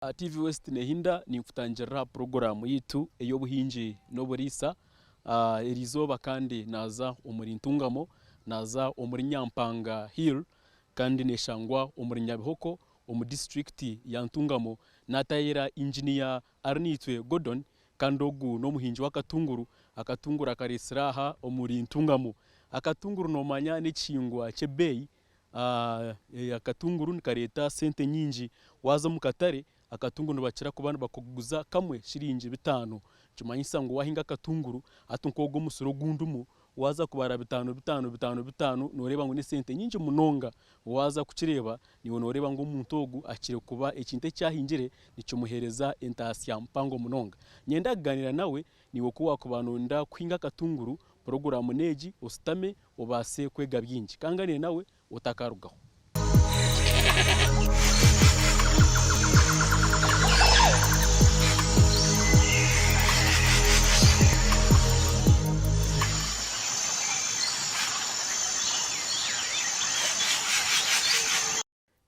Aha TV West Nehinda ninkutangirira aha puroguraamu yaitu ey'obuhingi n'oburiisa. Eriizooba kandi naaza omuri Ntungamo, naaza omuri Nyampanga Hill kandi neeshangwa omuri Nyabihoko omu disiturikiti ya Ntungamo. Naataayaayira Inginiya Arinaitwe Gordon kandi ogu n'omuhingi w'akatunguru. Akatunguru akareetsire aha omuri Ntungamo. Akatunguru noomanya n'ekihingwa ky'ebeeyi Akatunguru nikareeta sente nyingi. Waaza omu katare, akatunguru nibakira kuba nibakuguza kamwe shiringi bitaano. Nikimanyisa ngu waahinga akatunguru, hati nk'ogu omusiri ogu ndimu, waaza kubara bitaano, bitaano, bitaano, bitaano, nooreeba ngu n'esente nyingi munonga. Waaza kukireeba, naiwe nooreeba ngu omuntu ogu ahikire kuba ekintu eki ahingire nikimuheereza entaasya mpango munonga. Niinyenda kugaaniira nawe, naiwe ku waakuba nooyenda kuhinga akatunguru, puroguraamu n'egi, oshutame obaase kwega bingi. Ka nganire nawe otakarugaho.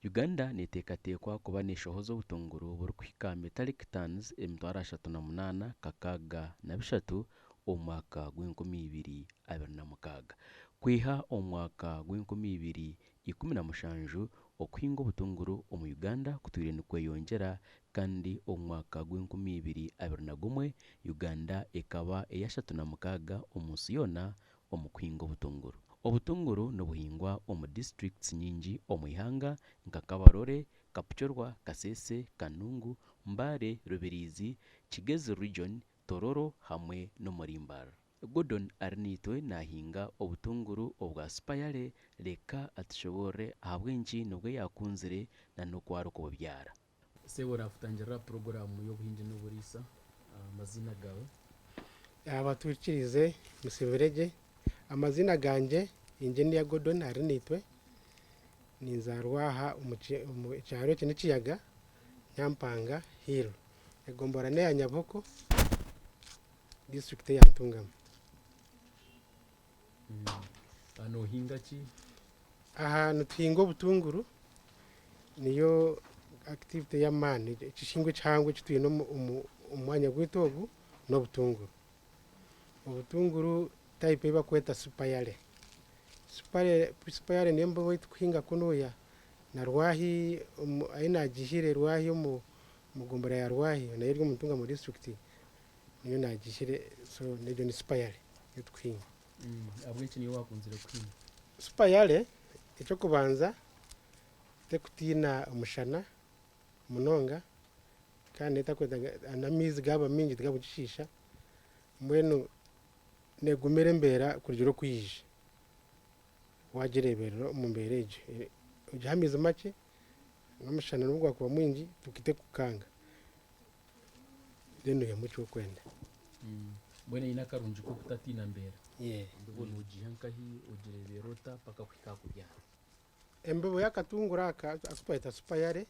Uganda neteekateekwa kuba neshohoza obutunguru oburikuhika metallic tonnes 38,603 omu mwaka gw'enkumi ibiri abiri na mukaaga. Kwiha omu mwaka gw'enkumi ibiri ikumi na mushanju, okuhinga obutunguru omu Uganda kutwire nikweyongyera kandi omu mwaka gw'enkumi ibiri abiri na gumwe, Uganda ekaba ey'ashatu na mukaaga omu nsi yoona omu kuhinga obutunguru. Obutunguru nibuhingwa omu disiturikiti nyingi omu ihanga nka Kabarole, Kapchorwa, Kasese, Kanungu, Mbale, Rubirizi, Kigezi Region, Tororo hamwe n'omuri Mbarara. Gordon Arinaitwe nahinga obutunguru obwa Supayale reka atushoboorore ahabw'enki nibwo yakunzire na n'oku arikububyara. Sebo naakutangirira aha puroguraamu y'obuhingi n'oburiisa. Amaziina gaawe? Abatwikiriize musibire gye. Amaziina gangye Engineer Gordon Arinaitwe. Ninzaarwa aha omu kyaro eki ni Kiyaga, Nyampanga Hill. Egombolola n'eya Nyabuhoko, disiturikiti eya Ntungamo. Noohinga ki? Aha nituhinga obutunguru niyo activity y'amaani ekihingwa ekihango eki twine omu mwanya gwaitu ogu n'obutunguru. Obutunguru type ei barikweta super yale. Super yale niyo mbogo ei turikuhinga kunuya na Rwahi ahi naagihire Rwahi omu gombolola ya Rwahi nayo eri omu Ntungamo district niyo naagihire so egyo ni super yale ei turikuhinga. Ahabw'enki niiwe waakunzire kuhinga? Supayale eky'okubanza tekutiina omushana munonga kandi etakwetaaga n'amaizi gaaba maingi tigakugishiisha mbwenu neegumira embeera kurugiirira oku yaija waagireeberera omu mbeera egyo. Ogiha amaizi makye n'omushana n'obu gwakuba mwingi tekukukanga. Then oihamu eki orikwenda. Mbwenu eine akarungi k'okutatiina mbeera. Yeah. Embibo noogiiha nkahi, ogireeberera ota mpaka kuhika aha kubyara? Embibo y'akatunguru aka aku twayeta supayare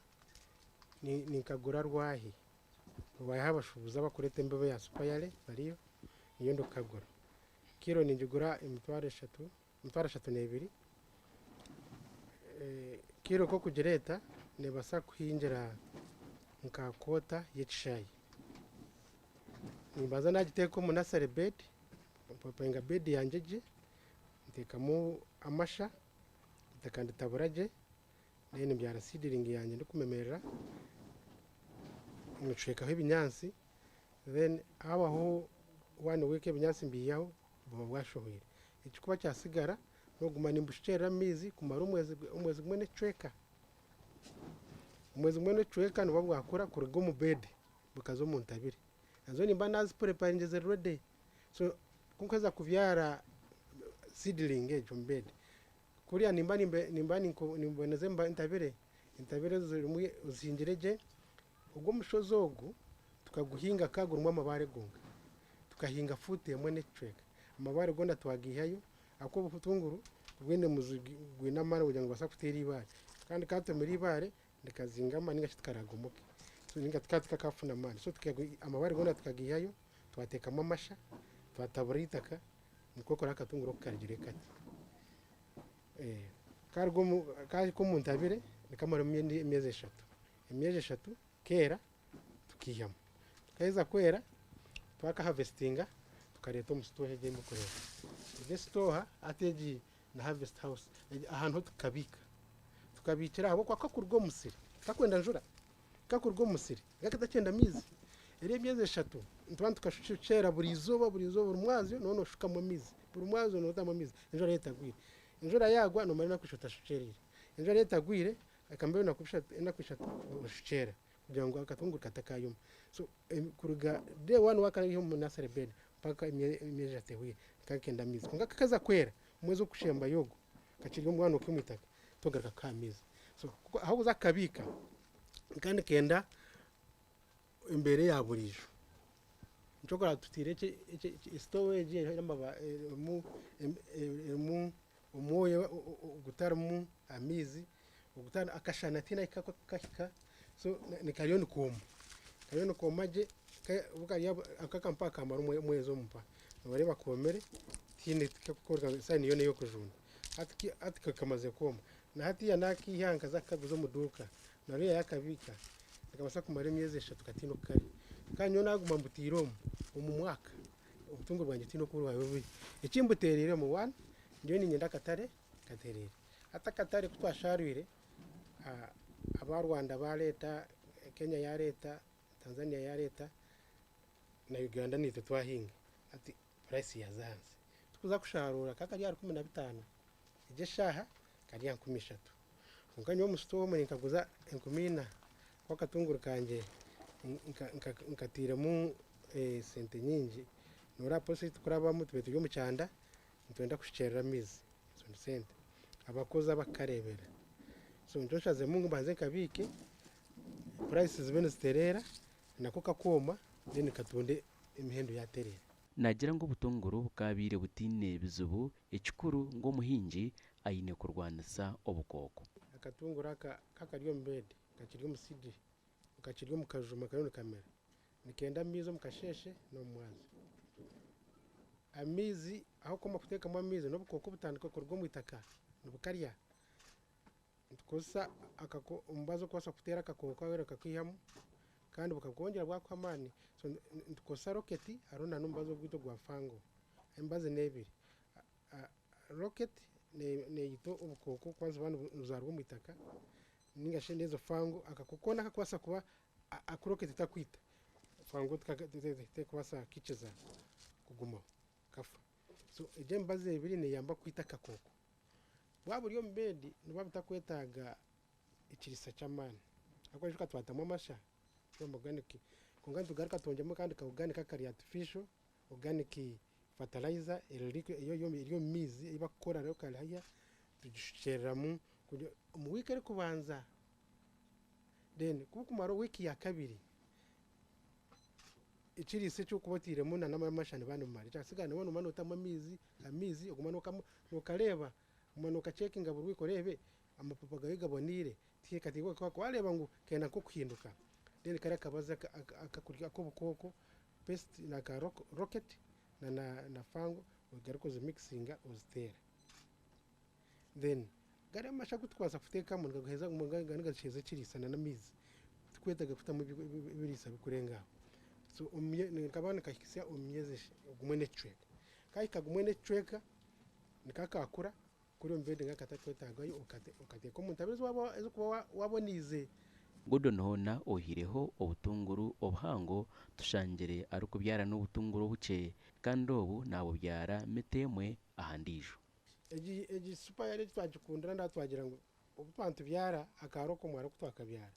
ninkagura Rwahi. Rwahi abashuubuzi abarikureeta embibo ya supayare bariyo, niyo ndikukagura. Kiro ningigura emitwaro eshatu, emitwaro eshatu n'ebiri. Kiro ku orikugireeta neebaasa kuhingira nka koota y'ekishaayi. Nimbanza naagiteeka omu nasare beedi, mpuripayinga beedi yangye gye, nteekamu amasha, eitaka nditabura gye, then mbyara siidiringi yangye ndikumemerera, ncwekaho ebinyaatsi, then haabaho one week ebinyaatsi mbiihaho, buba bwashohwire. Ekirikuba kyatsigara n'okuguma nimbushukyerera amaizi kumara omwezi omwezi gumwe n'ekicweka. Omwezi gumwe n'ekicweka nibuba bwakura kuruga omu bedi bukaza omu ntabire. Nazo nimba nazipureparingize ziri ready. So ku nkuheza kubyara seedling egyo omu bedi, kuriya nimba nimba nimboneza entabire, entabire ezo zirimu ozihingire gye, Ogu omushozi ogu tukaguhinga ka gurimu amabaare gonka. Tukahinga fuuti emwe n'ekicweka. Amabaare goona twagaihayo ahabw'okuba obutunguru bwine omuzi gwine amaani kugira ngu nibubaasa kuteera eibaare. Kandi ka tumire eibaare rikazingama nainga shi tikaragomoke so nainga tikakafuna amaani. So amabaare goona tukagaihayo twateekamu amasha, twatabura eitaka nikwo kuri akatunguru oku karugire kati. Karuga omu kahika omu ntabire nikamara emyezi eshatu. Emyezi eshatu keera. Tukakaihamu. Kaheza kwera, twakahavesitinga tukareeta omu sitooha egi ei murikureeba. Egi esitooha hati egi ni harvest house, ahantu ahu tukabiika. Tukabiikira ahabw'okuba kakuruga omu musiri tikakwenda njura, kakuruga omu musiri nikaba katakyenda maizi. Eri emyezi eshatu nituba nitukashukyera buri izooba buri izooba buri mwazyo nooba nooshukamu amaizi, buri mwazyo nootamu amaizi enjura yaaba etagwire. Enjura yaagwa noomara enaku ishatu otashukyereire. Enjura yaaba etagwire ekamara enaku ishatu oshukyera kugira ngu akatunguru katakayoma. So kuruga day one waakaiha omu nursery bed mpaka emyezi eshatu ehweire nikaba nikenda amaizi. Kwonka kakaza kwera omwezi ogurikushembayo ogwo kakiri omwana okiri omu itaka togaruka kukaha amaizi. So ahu orikuza kukabiika nikaba nikenda embeera eya buriijo. Nikyo orikureeba tutaire esitooha egi erimu omwoya ogutarimu amaizi, akashana tihaine ahu karikuhika so kariyo nikooma, kariyo nikooma gye aka mpaka kamara omwezi omu mpaka. Noreeba koomire tihaine sign yoona ey'okujunda. Hati kamazire kwoma. Na hatiiya naakaiha nkaza kukaguza omu duuka na oriya yaakabiika nikabaasa kumara emyezi eshatu kataine oku kari. Kandi nyowe naaguma mbutaire omu, omu mwaka obutunguru bwangye tihaine oku buraabe buri. Eki mbuteereiremu one ndiyo niinyenda akatare katereere. Hati akatare ku twasharwire aba Rwanda baareeta, Kenya yaareeta, Tanzania yaareeta na Uganda naitwe twahinga hati price yaaza ahansi. Tukuza kusharuura kakaba kari ahari 15, egi eshaaha kari aha 3000. Kwonka nyowe omu sitooha omu ninkaguza 4000 ahabw'okuba akatunguru kangye nkatairemu esente nyingi. Noreeba process ei turikurabamu tubaire turi omu kyanda nitwenda kushukyerera amaizi ezo ni sente, abakozi abarikukareeberera. So nikyo nshaziremu ngu mbanze nkabiike price zibe nizitereera nako kakooma then katunde emihendo yaatereera. Naagira ngu obutunguru bukaabaire butaine bizibu, ekikuru ngu omuhingi aine kurwanisa obukooko. Akatunguru aka kakari omu bed, kakiri omu seed, kakiri omu kajuma kariyo nikamera, nikenda amaizi omu kasheeshe n'omu mwazyo. Amaizi ahu orikukoma kuteekamu amaizi n'obukooko butandika kuruga omu itaka nibukarya. Nitukozesa omubazi orikubaasa kuteera akakooko waaheza okakaihamu kandi bukakwongyera bwakuha amaani. So nitukozesa Rocket hariho n'omubazi ogwaitu ogwa fungal, emibazi n'ebiri. Rocket neita obukooko kuba nibuba nibuzaarwa omu itaka ninga shi n'ezo fungal akakooko koona akakubaasa kuba aku Rocket etakwita, fungal terikubaasa kukikiza kugumaho kafa. So egyo emibazi ebiri neeyamba kwita akakooko. Bwaba buri omu bed nibuba butakwetaaga ekiriisa ky'amaani ahabw'okuba ijuka twatamu amasha organic kwonka nitugaruka twongyeramu akandi ka organic akari artificial organic fertilizer eri omu maizi ei barikukora reero kariya tugishukyereramu omu wiiki erikubanza then ku burikumara wiiki ya kabiri ekiriisa eki orikuba otairemu n'amasha nibiba nibimara ekyatsigara nooba nooguma nootamu amaizi, amaizi ogume nookareeba oguma nookacheckinga buri wiiki oreebe amapapa gaawe gaboneire waareeba ngu kenda nk'okuhinduka then kariya akabazi ak'obukooko pest naka Rocket na fungal ogaruke ozimikisinga oziteera. Then gariya amasha agu turikubaasa kuteekamu nigaheereza ekiriisa n'amaizi tirikwetaaga kutamu ebiriisa birikurenga aho. So nikaba nikahitsya omu myezi gumwe n'ekicweka. Kahika gumwe n'ekicweka nikaba kakura kuri omu bed nk'akatakwetaagayo okateeka omu ntabire ezi orikuba waaboneize. Gordon hoona oihireho obutunguru obuhango tushangire arikubyara n'obutunguru obukye kandi obu naabubyara mita emwe aha ndiijo. Egi super yari twagikundira nda twagira ngu obu twaba nitubyara akaaro k'omwaro oku twakabyara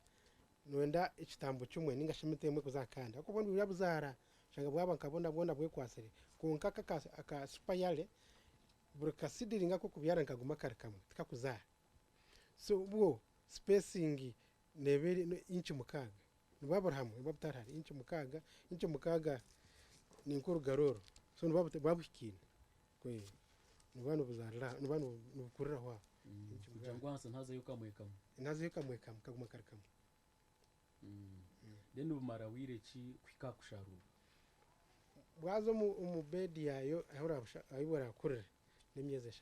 nooyenda ekitambo kimwe ninga shi mita emwe kuza aha kandi ahabw'okuba obundi buriya buzaara oshanga bwaba nka bwona bwona bwekwasire kwonka aka aka super yare buri ka seedling ak'okubyara nikaguma kari kamwe tikakuzaara. So bwo spacing neeba eri inchi 6 nibuba buri hamwe nibuba butari hare inchi 6, inchi 6 ni nk'orugaro oru so nibuba buhikiine nibuba nibuzaarira nibuba nibukuriraho aho. Kugira ngu ahansi nihazayo kamwe kamwe. Nihazayo kamwe kamwe kaguma kari kamwe. Then bumara bwire ki kuhika aha kusharuura? Bwaza omu bed yaayo ahu burakurire n'emyezi 3.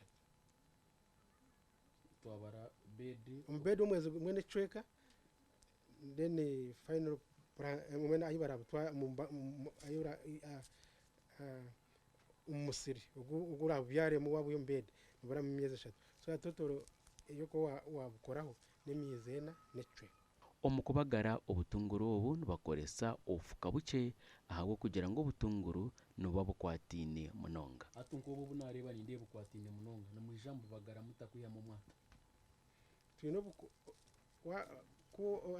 Twabara bed. Omu bed omwezi gumwe n'ekicweka then final Mbwenu ahi barabutwara omu musiri ogu orabubyaremu waabwiha omu beedi nibuburamu emyezi eshatu. So total ey'okuba waabukoraho n'emyezi ena n'ekicweka. Omu kubagara obutunguru obu nibakoresa obufuka bukye ahabw'okugira ngu obutunguru nibuba bukwataine munonga. Hati nk'obu obu naareeba nindeeba bukwataine munonga, nimwija mububagara muta kwihamu omwata? Twine obu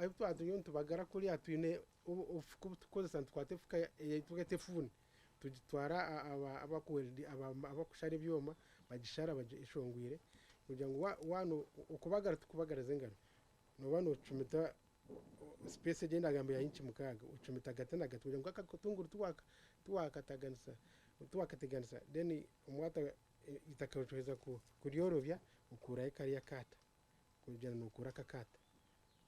ahu twaba turiyo nitubagara kuriya twine obufuka obu turikukozesa nitukwata efuka ei turikweta efuuni tugitwara abakushara ebyoma bagishara eshongwire kugira ngu okubagara tikubagariza engaro nooba noocumita space egi ei naagamba ya inci mukaaga ocumita agati n'agati kugira ngu akatunguru tiwakateganisa then omwata eitaka orikuheza kuryorobya okurayo kariya akaata kugira ngu nookura akakaata.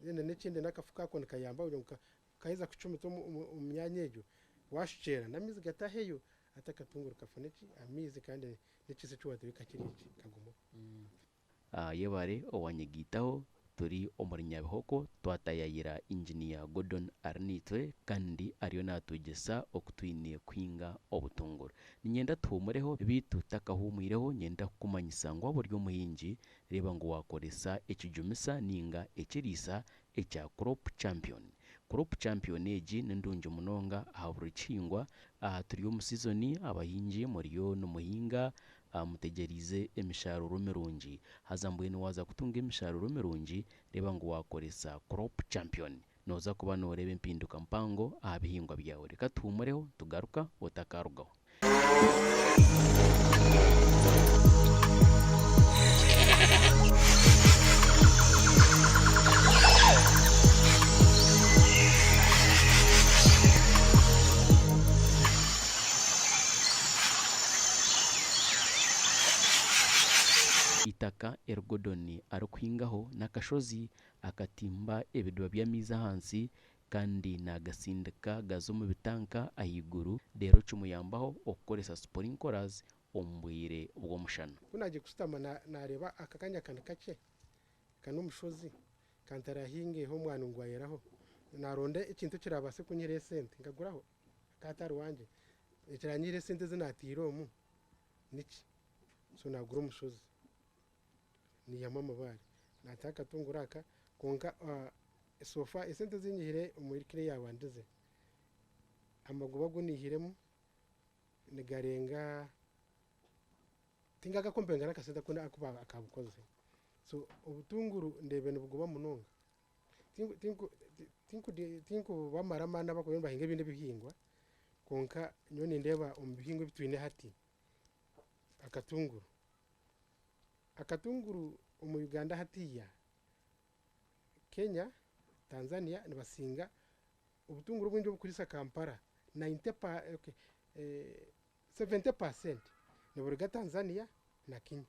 Then n'ekindi n'akafuka ako nikayamba kugira ngu kaheza kucumita omu myanya egyo waashukyera n'amaizi gataaheyo hati akatunguru kafune ki amaizi kandi n'ekiso eki waateeka kiri gye kagumeho. Yebare owanyegaitaho turi omuri Nyabihoko twatayayira Engineer Gordon Arinaitwe kandi ariyo natwegyesa oku twine kuhinga obutunguru. Niinyenda tuhumureho beitu tutakahumwireho niinyenda kukumanyisa ngu waaba ori omuhingi reeba ngu waakoresa ekijumisa nainga ekiriisa ekya Crop Champion. Crop Champion egi ni ndungi munonga aha buri kihingwa. Turi omu sizoni abahingi muriyo nimuhinga mutegyereize emisharuuro mirungi. Haza mbwenu waaza kutunga emisharuuro mirungi reeba ngu waakoresa Crop Champion. Nooza kuba nooreeba empinduka mpango aha bihingwa byawe. Reka tuhumureho tugaruka otakarugaho. Eitaka eri Gordon arikuhingaho n'akashozi akatimba ebidiba by'amaizi ahansi kandi naagasindika gaza omu bitanka ahaiguru reero kimuyambaho okukoresa sprinkles omu bwire bw'omushana. Ku naagiire kushutama naareeba aka kanya ka nikakye, ka n'omushozi ka ntarahingeho omwani ngwayeraho, naaronda ekintu ekiraabaase kunyihaho esente nkaguraho akaatari wangye, ekiranyihireho esente ezi naataire omu niki? So naagura omushozi naihamu amabaare naataho akatunguru aka kwonka so far esente ezi nyihire omuri kiro eyaabandize, amagoba agu naihiremu nigarenga tingakakompeyaringa n'akasente aku akabukoze. So obutunguru ndeebire nibugoba munonga. Tinkubamara amaani abarikuba nibahinga ebindi ebihingwa kwonka nyowe nindeeba omu bihingwa ebi twine hati akatunguru. Akatunguru omu Uganda hatiiya Kenya, Tanzania nibasinga obutunguru obwingi obukuriisa Kampala 90 okay, 70% niburuga Tanzania na Kenya.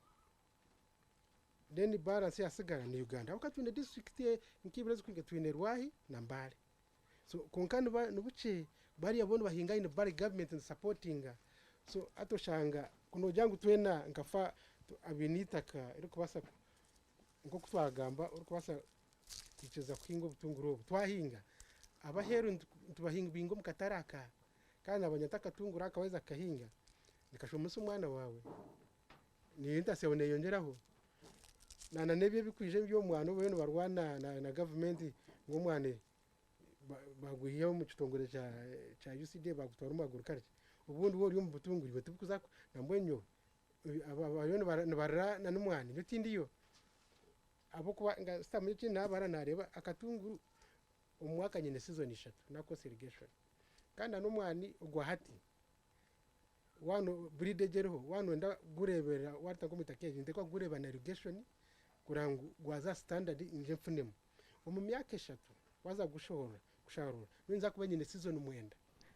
Then balance eyasigara ni Uganda. Ahabw'okuba twine district nk'ibiri ezirikwinga twine Rwahi na Mbale. So kwonka nibukye bariya bo nibahinga in bulk government nesupportinga. So hati oshanga ku noogira ngu twena nka abaine eitaka erikubaasa nk'oku twagamba orikubaasa kwikiriza kuhinga obutunguru obu twahinga abaheeru nitubabinga omu katare aka kandi nabanya nti akatunguru aka waaheza kukahinga nikashomesa omwana waawe n'interest yaawe neeyongyeraho. Na n'ebi ebirikwija eby'omwani obu bariyo nibarwana na gavumenti ngu omwani bagwihe omu kitongore kya UCDA bagutwara omu agriculture obundi waaba ori omu butunguru iwe tibukuza nambwenu nyowe bariyo nibarira n'omwani nyowe tindiyo ahabw'okuba nka eki naabara naareeba akatunguru omu mwaka nyine season ishatu nakukozesa irrigation kandi n'omwani ogwa hati breed egi eriho waaba nooyenda kugureeberera waaruta nk'omu itaka eri nituteekwa kugureeba na irrigation kureba ngu gwaza aha standard nyije nfunemu. Omu myaka eshatu waaza kusharuura noyinza kuba nyine season mwenda.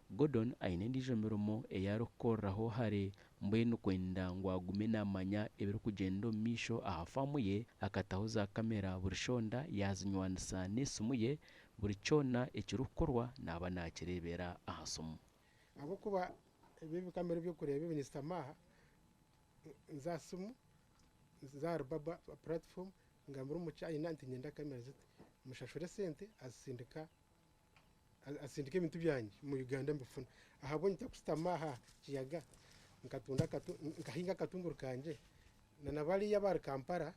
Gordon aine endiijo mirimo ei arikukoreraho hare mbwenu kwenda ngu agume naamanya ebirikugyenda omu maisho aha faamu ye akataho zaakamera buri shonda yaazinywanisa n'esimu ye buri kyona ekirikukorwa naaba naakireebera aha simu. Ahabw'okuba ebi ebikamera eby'okureeba ebi ninsitama aha nza aha simu nza ahari Baba platform ngambira omukyayina nti niinyenda kamera ziti mushashure esente azisindika. Asindika ebintu byangye omu Uganda mbifuna. Ahabw'enki ntakushutama aha kiyaga nkatunda akatu nkahinga akatunguru kangye na na bariya abari Kampala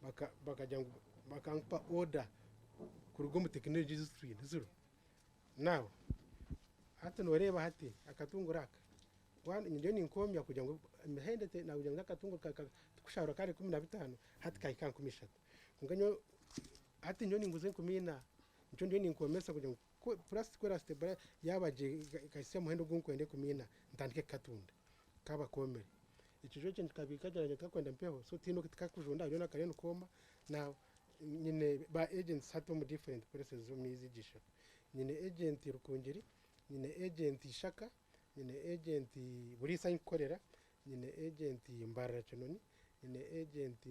baka bakagira ngu bakampa order kuruga omu tekinology ezi twine ziro. Now hati noreeba hati akatunguru aka one ndiyo ninkomya kugira ngu emihendo nakugira ngu akatunguru tikusharura kari 15 hati kahika aha 30,000 kwonka nyowe hati nyowe ninguza 40,000 nikyo ndiyo ninkomesa kugira ngu ku purasiti ku erasitebura yaaba gye ekahitsya omuhendo ogu nkwenda 40,000 ntandike kukatunda kaaba koomire. Ekiju ekyo nkabiika gye tikakwenda mpeho so tihaine oku tikakujunda hariyo nakariyo nikooma. Now nyine ba agents hati omu different places omu egi ishatu. Nyine agent Rukungiri, nyine agent Ishaka, nyine agent Buriisa ahi nkukorera, nyine agent Mbarara Kinoni, nyine agent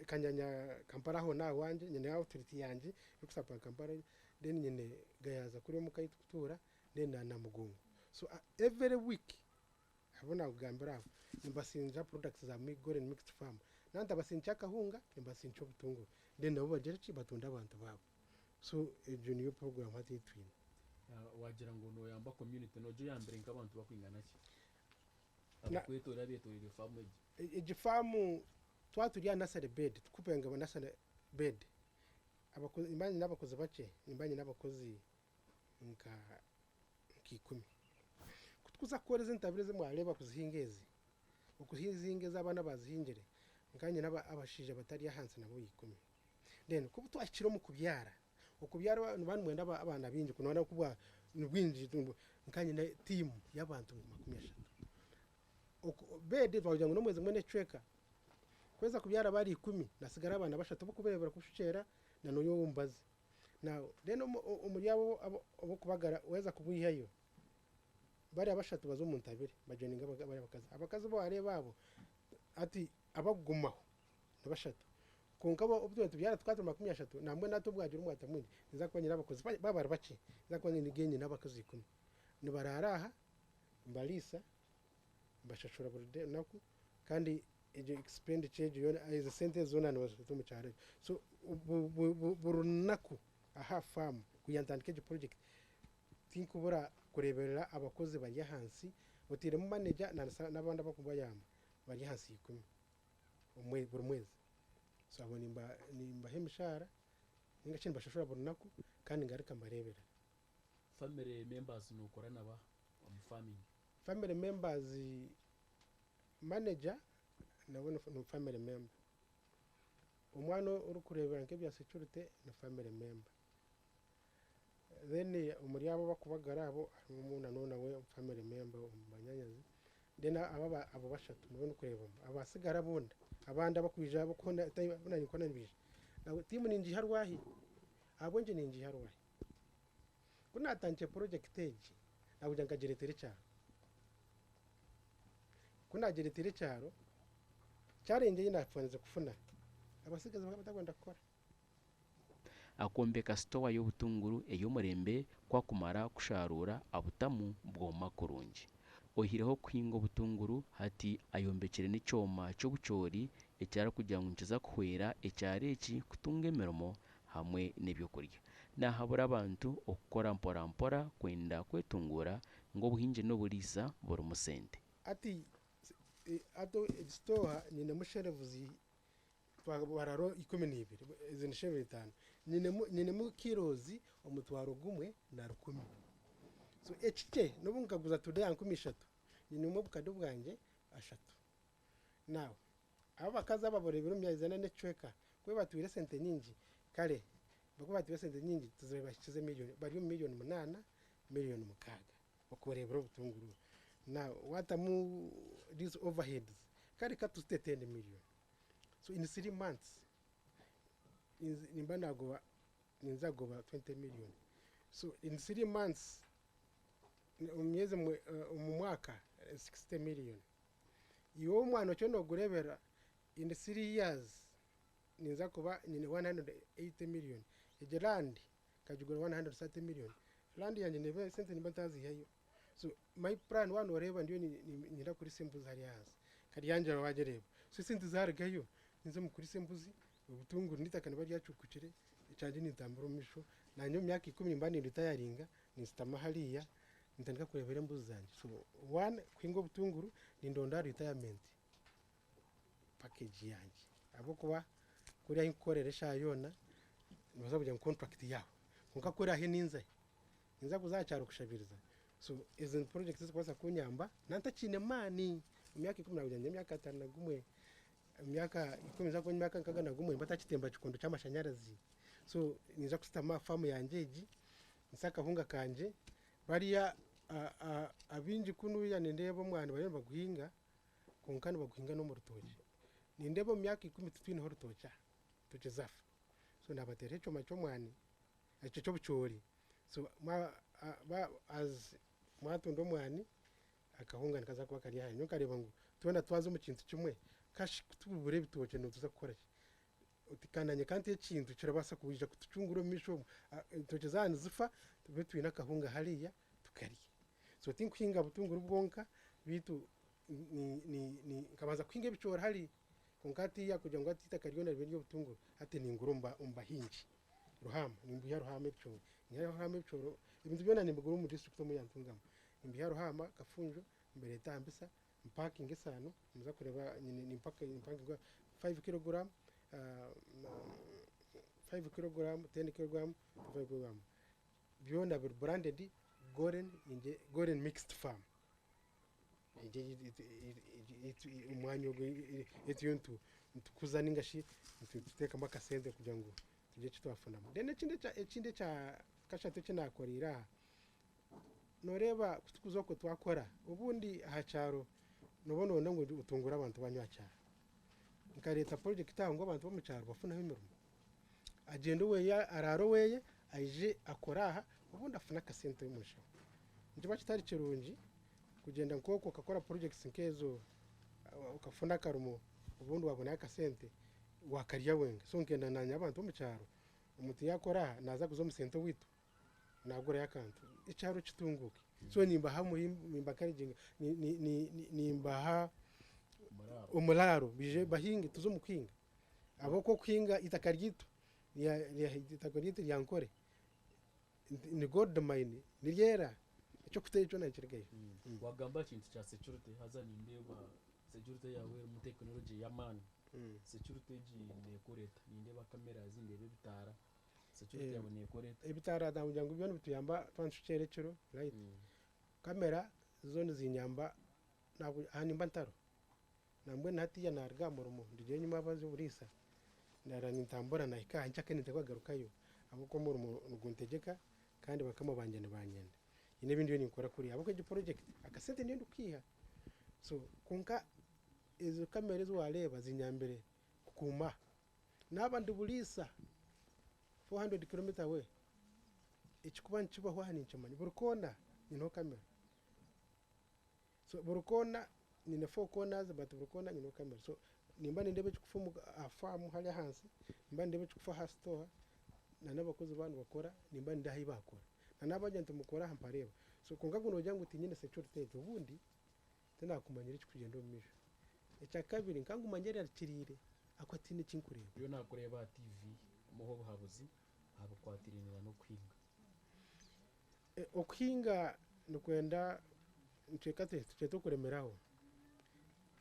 Kanyanya Kampala aho n'aha wangye nyine outlet yangye erikusapuringa Kampala then nyine Gayaza kuriya omuka ahi turikutuura then na Namugongo. So every week abu naakugambira abo nimbasinja products za Golden Mixed Farm. Naaba ntabasindikiire akahunga nimbasindikiira obutunguru then nabo bagire ki batunde abantu baabo. So egyo niyo program hati ei twine. Waagira ngu nooyamba community noogira oyambire nk'abantu barikwingana ki? Abakwetoreire abeetoreire faamu egi. Egi faamu twaba turi aha nursery bed tukupenga nursery bed nimba nyine abakozi bakye nimba nyine abakozi nka 10. Ku tukuza kukora ezi entabire ezi mwareeba kuzihinga ezi, okuzihinga ezi abaana baazihingire nkanye abashaija batari ahansi nabo 10. Then ku twahikire omu kubyara, okubyara nimuba nimwenda abaana baingi noona kuba ni bwingi nkanye nyine tiimu y'abantu 30. Bedi twagira ngu n'omwezi gumwe n'ekicweka, kweza kubyara bari 10 nasigara abaana bashatu b'okubeebera kushukyera na n'ori ow'omubazi. Now then omuri abo ab'okubagara waaheza kubaihayo, bariya bashatu baza omu ntabire bajoininga bariya abakazi. Abakazi abu waareeba abo hati abakugumaho ni bashatu kwonka obu twabaire nitubyara tukaba turi 30 nambwenu hati obu waagira omwata mwingi ninza kuba nyine abakozi baaba bari bakye ninza kuba nyine abakozi 10. Nibaraara aha, mbariisa, mbashashura buri runaku kandi egyo expenditure egyo yoona ezo sente ezo zoona nibazita omu kyaro ekyo. So buri runaku aha faamu kugira ntandike egi project tinkubura kureeberera abakozi bari ahansi oteiremu manager n'abandi abarikubayamba bari ahansi ya 10 buri mwezi. So abo nimbaha emishaara ninga shi nimbashashura buri runaku kandi ngaruka mbareeberera. Family members nookora naba omu farming? Family members manager nawe ni family member. Omwana orikureebera nk'ebya security ni family member. Then omuri abo abakubagara abo harimu na nawe family member omu banyanyazi. Then abo bashatu nibo ndikureebamu. Abasigara boona abandi abakwija abu nanye nibaija. Tiimu ningiiha rwahi? Ahabw'enki ningiiha rwahi? Ku naatandikire project egi nakugira nkagireetera ekyaro. Ku naagireetera ekyaro, challenge ei naafanire kufuna abatsigazi bakaba batakwenda kukora. Akombeka sitowa y'obutunguru ey'omurembe ku akumara kusharuura abutamu bwoma kurungi. Oihireho okuhinga obutunguru hati ayombekire n'ekyoma ky'obucoori eki arikugira ngu nikiza kuhwera ekyaro eki kutunga emirimo hamwe n'ebyokurya. Naahabura abantu okukora mpora mpora kwenda kwetunguura ngu obuhingi n'oburiisa burimu sente. Hati hati egi sitowa nyinemu shelves twabararo 12 ezi ni shelves 5 nyinemu kilos 1001,000. So ekikye n'obu nkaguza today aha 30,000 nyinemu obukade bwangye 3. Now abo abakazi aba bareebire omu myezi ena n'ekicweka ku batwire esente nyingi kare bakuba batwire esente nyingi tuzibaire bahikize miliyoni bari omu miliyoni 8 miliyoni 6 okureebera obutunguru. Now waatamu these overheads kare katuzite 10 million. So in 3 months nimba naagoba ninza kugoba 20 million. So in 3 months omu myezi omu mwaka 60 million. Iwe omwana okyo noogureebera in 3 years ninza kuba nyine 180 million. Egi land nkagigura 130 million. Land yangye neeba esente nimba ntaziihayo. So my plan waaba nooreeba ndiyo niinyenda kuriisa embuzi hariya ahansi. Karyangira waagireeba. So esente zaarugayo ninza omu kuriisa embuzi, obutunguru n'eitaka niba ryacukukire, ekyangye nintambura omu maisho. Naanye omu myaka ikumi nimba ninditayaringa, ninsitama hariya, nintandika kureebera embuzi zangye. So one, kuhinga obutunguru, nindonda retirement package yangye ahabw'okuba kuriya ahi nkukorera eshaaha yoona, nibabaasa kugira ngu contract yaahwa. Kwonka kuriya ahi ninzayo, ninza kuza aha kyaro kushabiiriza. So ezo ni projects ezikubaasa kunyamba nantakiine maani. Omu myaka ikumi naagira ngu nyine emyaka 51, omu myaka 10 ninza kuba nyine emyaka 61 nimba ntakitemba kikondo ky'amashanyarazi. So ninza kushutama aha faamu yangye egi, nse akahunga kangye, bariya abaingi kunuya nindeeba omwani bariyo nibaguhinga kwonka nibaguhinga n'omu rutookye. Nindeeba omu myaka 10 titwineho rutookye aha, entookye zaafa. So naabateeraho ekyoma ky'omwani, ekyo ky'obucoori. So as mwatunda omwani, akahunga nikaza kuba kari aha. Nyowe nkareeba ngu twena twaza omu kintu kimwe, kashi kutubura ebitookye nituza kukora ki? Oti ka nanye ka nte ekintu kirabaasa kwija kutucungura omu maisho omu. Entookye zaaba nizifa, tube twine akahunga hariya tukarya. So tinkuhinga butunguru bwonka, beitu nkabanza kuhinga ebicoori hariya, kwonka hatiiya kugira ngu hati eitaka ryona ribe ery'obutunguru, hati ningura omu bahingi. Ruhaama, nimbiiha Ruhaama ebicoori. Niiha Ruhaama ebicoori, ebintu byona nimbigura omu disiturikiti omu Yantungamu. Nimbiiha Ruhaama, Kafunjo, mbireeta aha Mbisa, mpakinga esaano, nimuza kureeba nimpakinga 5 kilogram, 5 kilogram, 10 kilogram, 5 kilogram. Byona biri branded Goren, Goren Mixed Farm. Omwanya ogu turiyo nitukuza ninga shi nituteekamu akasente kugira ngu tugire eki twafunamu. Then ekindi ekya kashatu eki naakoreire aha, nooreeba ku turikuza okwe twakora, obundi aha kyaro nooba nooyenda ngu otunguure abantu baanyu aha kyaro. Nkareeta project aha ngu abantu b'omu kyaro bafuneho emirimo. Agyende oweye araare oweye, aije akore aha, obundi afune akasente omu nshaho. Nikiba kitari kirungi kugyenda nk'okwo okakora projects nk'ezo, okafuna akarimo obundi waabonayo akasente waakarya wenka. So nkenda naanye abantu b'omu kyaro, omuntu yaakora aha naaza kuza omu sente owaitu, naagurayo akantu, ekyaro kitunguuke. So nimbaha nimba encouraginga, nimbaha omuraaro baije bahinge tuze omu kuhinga. Ahabw'okuba okuhinga eitaka ryaitu eitaka ryaitu rya Nkore ni gold mine, niryera, eky'okuteera kyona nikirugayo. Wagamba aha kintu kya security haza nindeeba security yaawe erimu tekinology y'amaani. Security egi neekora eta? Nindeeba cameras, ndeeba ebitaara, security yaawe neekora eta? Ebitaara nakugira ngu byo nibituyamba twaba nitucwera ekiro light. Kamera zo nizinyamba aha nimba ntariho. Nambwenu hatiiya naaruga aha murimo ndugire enyima abaza oburiisa, ndaara nintambura nahika aha nkyakare ninteekwa kugarukayo ahabw'okuba omurimo niguntegyeka kandi bakama bangye nibanyenda. Hiine ebi ndiyo ninkora kuriya ahabw'okuba egi project akasente niyo ndikukaiha. So kwonka ezo kamera ezi waareeba zinyambire kukuuma. Naaba ndi buriisa 400 kilometre away, ekikuba nikibaho aha ninkimanya. Buri koona nyineho kamera. So buri koona nyine four corners but buri koona nyineho kamera. So nimba nindeeba ekikufa aha faamu hariya ahansi, nimba nindeeba ekikufa aha store, na n'abakozi baaba nibakora nimba nindeeba ahu baakora. Na naaba ngira nti mukore aha mpareeba. So kwonka ku noogira ngu tinyine security egyo, obundi tinakumanyire ekikugyenda omu maisho. Ekyakabiri nkanguma nyerarikiriire ahakuba tihaine eki nkureeba. Ndiyo naakureeba aha TV omuha obuhabuzi aha bikwatiraine n'okuhinga. Okuhinga nikwenda nitureeka tukyeta okuremeraho.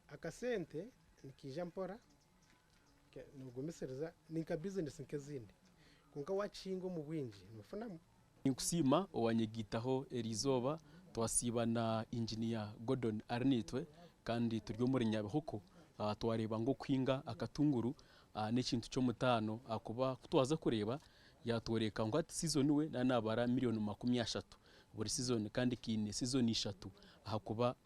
Akasente nikaija mpora, noogumisiriza ni nka bizinesi nk'ezindi kwonka waakihinga omu bwingi noofunamu. Ninkusiima owanyegaitaho eriizooba twasiiba na Engineer Gordon Arinaitwe kandi turi omuri Nyabihoko twareeba ngu okuhinga akatunguru n'ekintu ky'omutaano ahakuba ku twaza kureeba yatworeka ngu hati season we naaba nabara miriyoni 30 buri season kandi kiine season ishatu ahakuba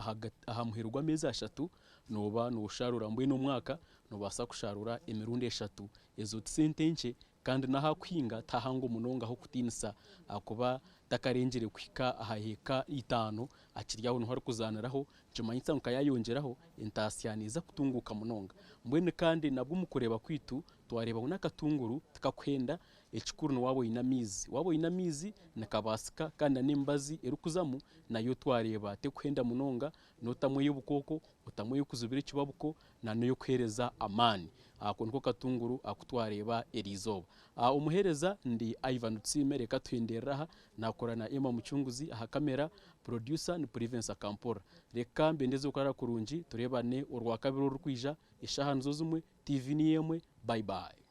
aha muheru gw'ameezi ashatu nooba noosharura mbwenu omwaka noobaasa kusharura emirundi eshatu ezo ti sente nkye kandi n'aha kuhinga tihahango munonga ah'okutiinisa ahakuba takarengire kuhika aha heka 5 akiri aho niho arikuzaaniraho nikimanyisa ngu yayongyeraho entaasya neeza kutunguuka munonga. Mbwenu kandi nabwo omu kureeba kwaitu twareeba ngu n'akatunguru tikakuhenda. Ekikuru ni waaba oine amaizi. Waaba oine amaizi nikabaasika kandi na n'emibazi erikuzamu nayo twareeba terikuhenda munonga, nootamu ey'obukooko, otamu ey'okuzibira ekibabuko na n'ey'okuheereza amaani. Ako niko katunguru aku twareeba eriizooba. Omuheereza ndi Ivan Tusiime reka tuhenderere aha, naakora na Emma Mucunguzi aha kamera, producer ni Privence Akampora. Reka mbendeze okuraara kurungi tureebane orwakabiri orurikwija, eshaaha nizo zimwe, TV niyo emwe, bye bye.